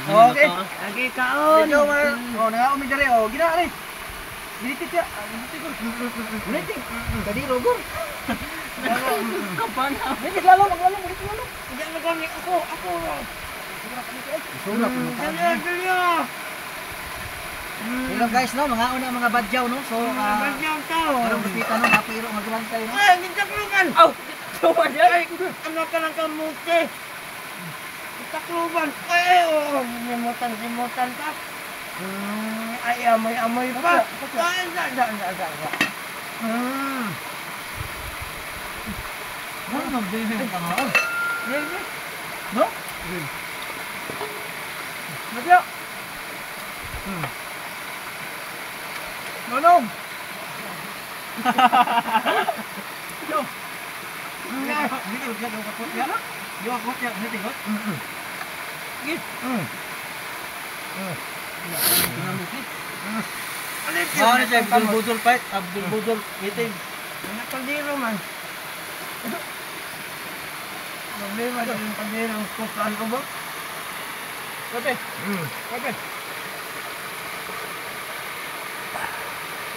Okay. Lagi kaon. Medyo oh, nangaon mi diri oh. Gina ari. Ginitit ya. Ginitit. Kadiro gor. Kapan ha? Ginitit lalo, maglalo, ginitit lalo. Hindi na kami ako, ako. Isura ko. Dali, dali. Hello guys no, mga una mga badyaw no. So, Badyaw tao. karong dupita no, napiro magbantay no. Ay, gitakluban. Aw, tuwa niya. Ano ka lang kamuti? Takluban. Ay, oo, limutan, limutan ka. Ay, amoy, amoy pa. Ay, da, da, da, da, da. Ano nang dinhin ka nga? Really? No? Madya. Nonong. Yo. Hindi ka lugyan yung kakot ya. Yung kakot ya, hindi tingot. Git. Mao ni siya Abdul Budol fight, Abdul Budol meeting. Mga kaldero man. Problema sa yung kaldero kung saan ko ba? Okay. Okay.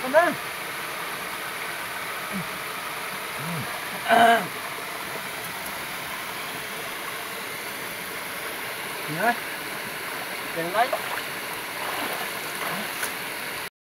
Come on. Yeah. Ganun.